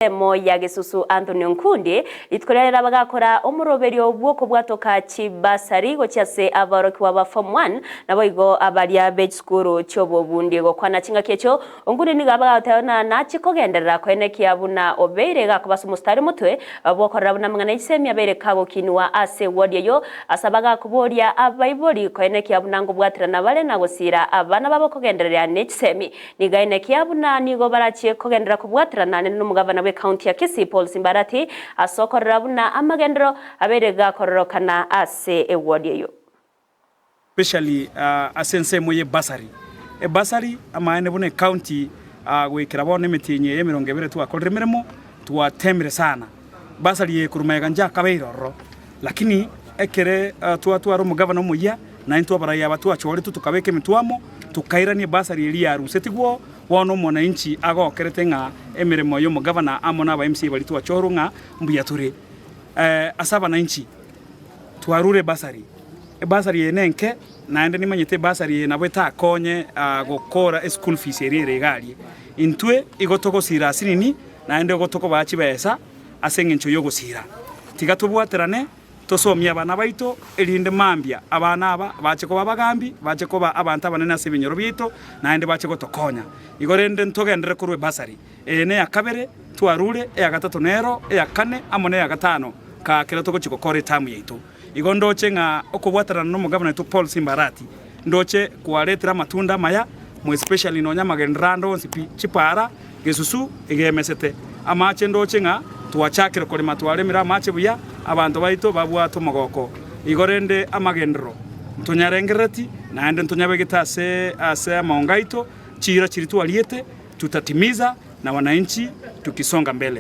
Ensemo ya Gesusu Anthony Onkundi, rituko riria rero bagakora omoroberio bw'okobwatoka chibasari gochia ase aborokigwa ba Form One naboigo abaria be chisukuru chi'obobundi. Gokwana chingaki echio, Onkundi nigo abagoteba buna nachie kogenderera koenekia buna obeire gakoba ase omositari omotwe bw'okorora buna amang'ana y'echisemi abeire kagokinwa ase ewodi eyio ase abagakoboria abaibori koenekia buna ngobwaterana bare na gosiira abana babo kogendereria nechisemi. Nigo aenekia buna nigo barachie kogenderera kobwaterana naende nomogavana bw'ecounty ya Kisii Paul Simbarati ase okorora buna amagenderero abeire gakororokana ase eward eyio. Especially ase ensemo ye bursary. Ebursary amaene buna ecounty goikera bono emetienyi eye emerongo ebere twakorire emeremo, twatemire sana. Bursary eye korwa magega inche akabeire ororo lakini ekere twatwara omogavana omoyia naintwe abarai aba twachoretwe tokabeka emetwe amo tokairania ebursary eria yarusetigwe oo, bono omonanchi agokerete ng'a emeremo ya omogavana amo na aba MCA baria twachorwa ng'a mbuya tore. Ase abananchi twarure ebursary, ebursary eye nenke naende nimanyete ebursary eye nabo etakonye gokora eschool fees eria ere iga aria. Intwe igo togosira asinini. Naende igo tokobaa chibesa ase engencho y'ogosiira. Tiga tobwaterane, tosomie abana baito, erinde mambia abana aba bache koba abagambi, bache koba abanto abanene ase ebinyoro biaito, naende bache gotokonya. Igo rende ntogenderere korwa ebasari eye neya kabere twarure, eya gatato nero, eya kane, amo neya gatano, kaa kero togochia gokora etamu yaito. Igo ndoche ng'a okobwaterana nomogabana oito Paul Simbarati, ndoche kwaretire amatunda amaya, more especially nonya amagenderero ande onsi pi, chipara, gesusu egemesete amache ndoche ng'a twachakire korema twaremire amache buya, abanto baito babwate omogoko. Igo rende amagenderero ntonyarengerereti naende ntonyabegete ase ase amaongo aito, chiira chiria twariete tutatimiza na wananchi tukisonga mbele.